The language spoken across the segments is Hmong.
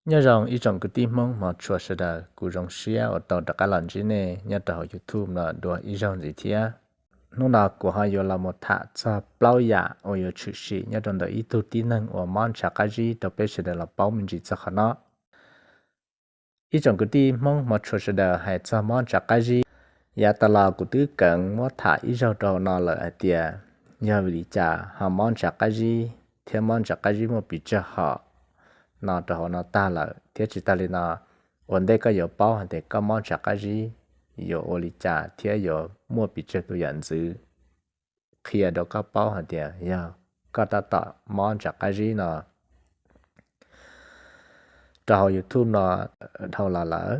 Nyob zoo ib tsoom kwv tij Hmoob hmov tshua sawv daws, kuv zoo siab uas tau rov qab los ntsib nej nyob rau hauv YouTube no dua ib zaug ntxiv thiab. Hnub no kuv ho yuav los mus tham txog plaub yam uas yuav tshwm sim nyob rau ntawm ib tug tib neeg uas mob ntshav qab zib rau peb sawv daws los paub me ntsis txog qhov no. Ib tsoom kwv tij Hmoob hmov tshua sawv daws, hais txog mob ntshav qab zib, yav tas los kuv twb kheev muab tham ib zaug rau hauv no lawm hais tias yog vim li cas ho mob ntshav qab zib thiab mob ntshav qab zib muaj pes tsawg hom no rau hauv no tag lawm, thiab tsis tas li no, ua ntej koj yuav paub hais tias koj mob ntshav qab zib yuav ua li cas thiab yuav muaj pes tsawg tus yam ntxwv qhia rau koj paub hais tias yog koj tab tom mob ntshav qab zib no rau hauv YouTube no dhau los lawm.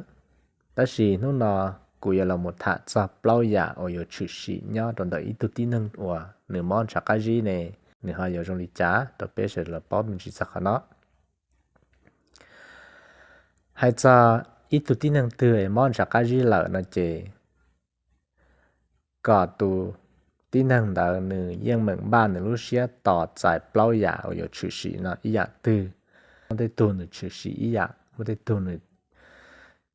Tab sis hnub no kuv yuav los mus tham txog plaub yam uas yuav tshwm sim nyob rau ntawm ib tug tib neeg uas nws mob ntshav qab zib ne, nws ho yuav zoo li cas rau peb sawv daws los paub me ntsis txog qhov no. Hais txog ib tug tib neeg twg es mob ntshav qab zib lawm no ces kom tus tib neeg ntawd nws yeej meem npaj nws lub siab tos txais plaub yam uas yuav tshwm sim no ib yam twg. Muaj tej tug nws tshwm sim ib yam, muaj tej tug nws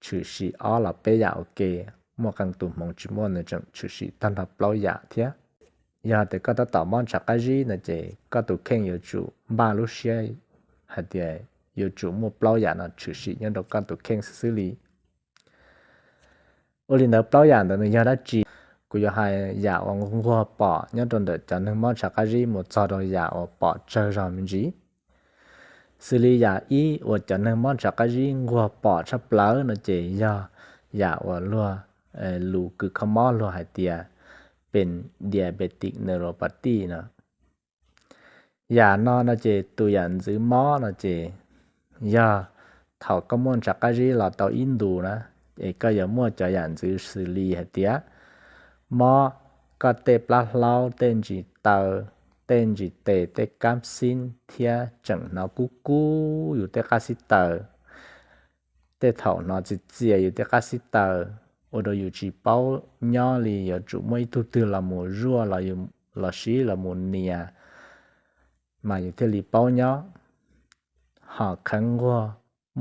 tshwm sim ob los peb yam ua ke, muaj qee tus hmoov tsis muaj nws tseem tshwm sim tag nrho plaub yam thiab. Yog tias koj tab tom mob ntshav qab zib no ces koj tus kheej yuav tsum npaj lub siab hais tias yuav tsum muaj plaub yam no tshwm sim nyob rau koj tus kheej xwb xwb li. Ua li ntawd plaub yam ntawd nws yog dab tsi? Kuv yuav hais yam uas nquag pom nyob rau ntawm cov neeg mob ntshav qab zib mus txog rau yam uas pom tsawg zog me ntsis. Xws li yam ib uas cov neeg mob ntshav qab zib nquag pom tshaj plaws no ces yog yam uas luag lus kws kho mob luag hais tias pes diabetic neuropathy no. Yam no no ces tus yam ntxwv mob no ces yog thaum koj muaj ntshav qab zib los tau ib ntus na, es koj yuav muaj cov yam ntxwv xws li hais tias mob koj tej plab hlaub, tej ntsis taw, tej ntsis tes, tej kab xib thiab tseem hnov kub kub yus tej qab xib taws. Tej thaum hnov txias txias yus tej qab xib taws, ua rau yus tsis paub nyob li, yuav tsum muaj ib tug twg los mus zuaj los sib los mus nias mas yus thiaj li paub nyob. Ho kheev nquag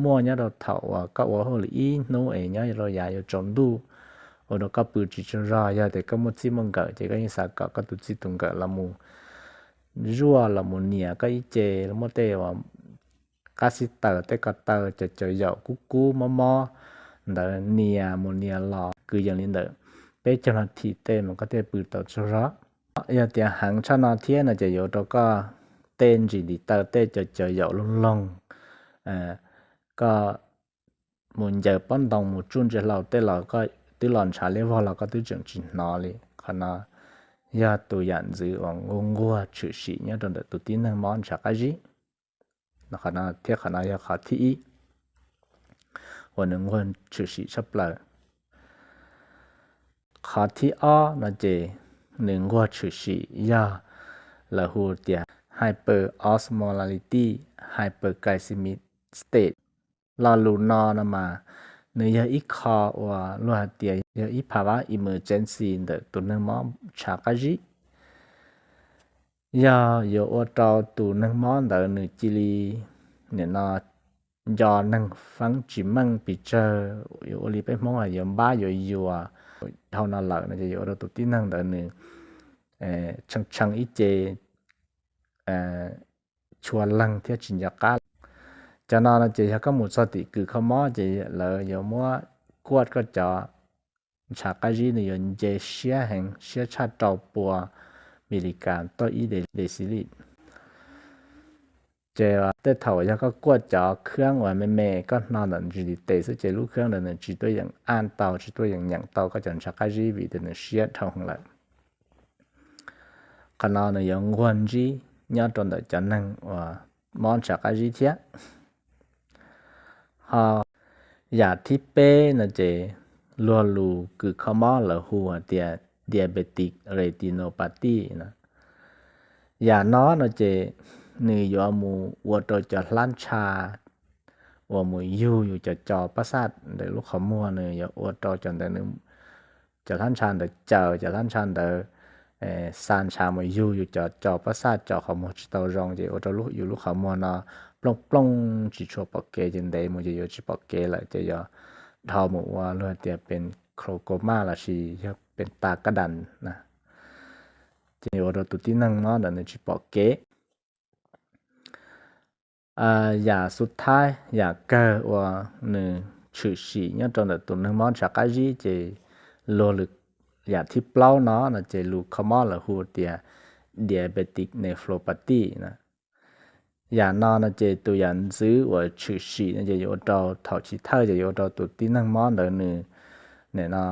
muaj nyob rau thaum uas koj ua hauj lwm ib hnub es nyob rau yav yuav tsaus ntuj, ua rau koj pw tsis tsaug zog. Yog tias koj muaj txij muaj nkawm ces koj yeej xav kom koj tus txij tus nkawm los mus zuaj los mus nias koj ib ce, muab tej uas qab xib taws, tej ko taw cov caws yaum kub kub mob mob ntawd nias mus nias los kwv yees li ntawm peb caug nas this tej mas koj thiaj pw tau tsaug zog. Yog tias heev tshaj no thiab no ces yuav ua rau koj tej ntsis ntiv taw, tej cov caws yaum loog loog, koj mus ncaws pob ntoo mus tsuj ntsia hlau tej los koj twb los ntshav liab vog los koj twb tseem tsis hnov li. Qhov no yog tus yam ntxwv uas nquag nquag tshwm sim nyob rau ntawm tus tib neeg mob ntshav qab zib. Qhov no thiab qhov no yog qhov thib ib uas nws nquag tshwm sim tshaj plaws. Qhov thib ob no ces nws nquag tshwm sim yog lawv hu tias hyperosmolality, hyperglycemic state. Lo lus no no mas nws yog ib qho uas luag hais tias yog ib phav vab emergency ntawm tus neeg mob ntshav qab zib. Yog yuav ua rau tus neeg mob ntawd nws cia li nim no nco neeg feeb tsis meej pes tsawg, yuav ua li peb Hmoob hais yuav npab yuav yuas. Dhau no lawm no ces yuav ua rau tus tib neeg ntawd nws tshee tshee ib ce, tshua leeg thiab tsis nco qab. Cov no no ces yog koj mus txog tim kws kho mob ces lawv yuav muab kuaj koj cov ntshav qab zib nws yuav nce siab heev, siab tshaj rau pua milikas tuaj ib decilit. Ces tej thaum yog koj kuaj cov khab uas me me koj hno ntawm ntsis ntiv tes xwb ces lub khab ntawd nws tsis tuaj yeem aj tau, tsis tuaj yeem nyeem tau koj cov ntshav qab zib vim tias nws siab dhau heev lawm. Qhov no nws yuav nquag ntsib nyob rau ntawm cov neeg uas mob ntshav qab zib thiab. Ho yam thib peb no ces luag lus kws kho mob lawv hu hais tias diabetic retinopathy no. Yam no no ces nws yuav mus ua rau cov hlab ntsha uas mus yug yus cov co pab xaj ntawm lub qhov muag, nws yuav ua rau cov ntawd, cov hlab ntsha ntawd caws, cov hlab ntsha ntawd xa ntshav mus yug yus cov co pab xaj, co qhov muag tsis tau zoo ces ua rau yus lub qhov muag no plooj plooj tsis tshua pom kev ces ntev mus ces yuav tsis pom kev lawm ces yuav dhau mus ua luag tias pes khaus kaus maj lossis yog pes tas kaj das na. Ces yuav ua rau tus tib neeg mob ntawd nws tsis pom kev. Yam xub thaib, yam kawg uas nws tshwm sim nyob rau ntawm tus neeg mob ntshav qab zib ces luag lwm, yam thib plaub no no ces lus kho mob lawv hu tias diabetic nephropathy na. Yam no no ces tus yam ntxwv uas tshwm sim no ces yuav ua rau thaum chiv thawj ces yuav ua rau tus tib neeg mob ntawd nws, nim no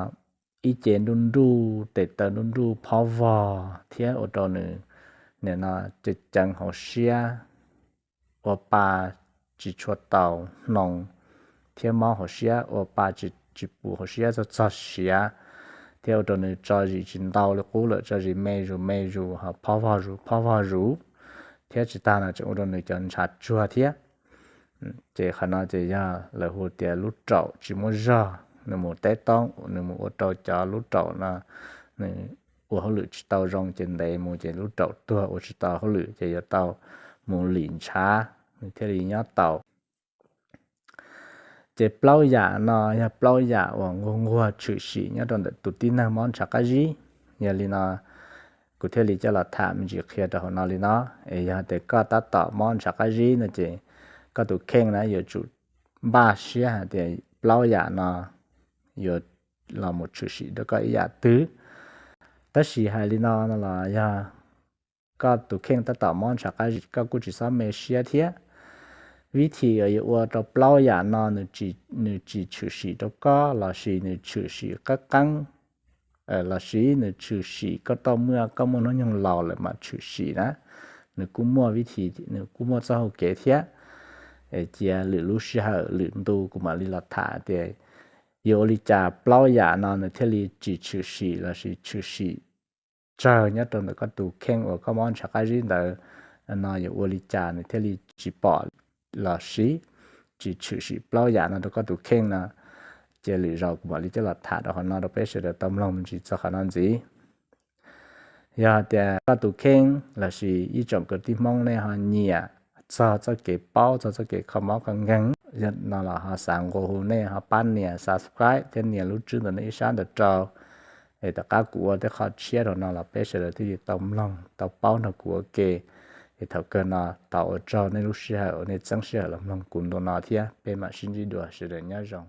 ib ce nruj nruj, tes taw nruj nruj, phob vog thiab ua rau nws, nim no, ceev ceev hauv siab, ua pa tsis tshua tau hnoos thiab mob hauv siab, ua pa tsis puv hauv siab, txog txog siav, thiab ua rau nws tso zis tsis ntau li qub lawm, tso zis me zus me zus, ho phob vog zus phob vog zus, thiab tsis tas no tseem ua rau nws cov ntshav tsuag thiab. Ces qhov no ces yog lawv hu tias lub raum tsis muaj zog, nws mus teb toob, nws mus ua rau cov lub raum no nws ua hauj lwm tsis tau zoo ces ntev mus ces lub raum tuag ua tsis tau hauj lwm ces yuav tau mus lim ntshav nws thiaj li nyob tau. Ces plaub yam no yog plaub yam uas nquag nquag tshwm sim nyob rau ntawm tus tib neeg mob ntshav qab zib. Yog li no kuv thiaj li coj los tham me ntsis qhia rau hauv no li no. Es yog tias koj tab tom mob ntshav qab zib no ces koj tus kheej na yuav tsum npaj siab hais tias plaub yam no yuav los mus tshwm sim rau koj ib yam twg. Tab sis hais li no no los yog koj tus kheej tab tom mob ntshav qab zib koj kuj tsis txhob me siab thiab. Vib thim uas yuav ua rau plaub yam no nws tsis tshwm sim rau koj lossis nws tshwm sim qab qeeb lossis nws tshwm sim koj tau muaj, koj muaj hnub nyoog laus lawm mam tshwm sim na, nws kuj muaj vib thim, nws kuj muaj txoj hau kev thiab. Cia lwm lub sij hawm lwm ntu kuv mam li los tham tias yuav ua li cas plaub yam no nws thiaj li tsis tshwm sim lossis tshwm sim tsawg nyob rau ntawm koj tus kheej uas koj mob ntshav qab zib ntawd no yuav ua li cas nws thiaj li tsis pom lossis tsis tshwm sim plaub yam no rau koj tus kheej no. Ces lwm zaus kuv mam li coj los tham rau qhov no rau peb sawv daws tau mloog me ntsis txog qhov no ntxiv. Yog tias koj tus kheej lossis ib tsoom kwv tij Hmoob nej ho nyiam txog txoj kev paub txog txoj kev kho mob kho nkeeg no los ho xav nqua hu nej ho pab nias subscribe thiab nias lub tswb ntawm nej ib sab ntawd rau, es tom qab kuv ua tej qho tshiab rau no los peb sawv daws thiaj li tau mloog tau paub nrog kuv ua ke. Es thaum kawg no tau ua tsaug nej lub sij hawm uas nej txeeb sij hawm los mloog kuv ntu no thiab peb mam sib ntsib dua, sawv daws nyob zoo.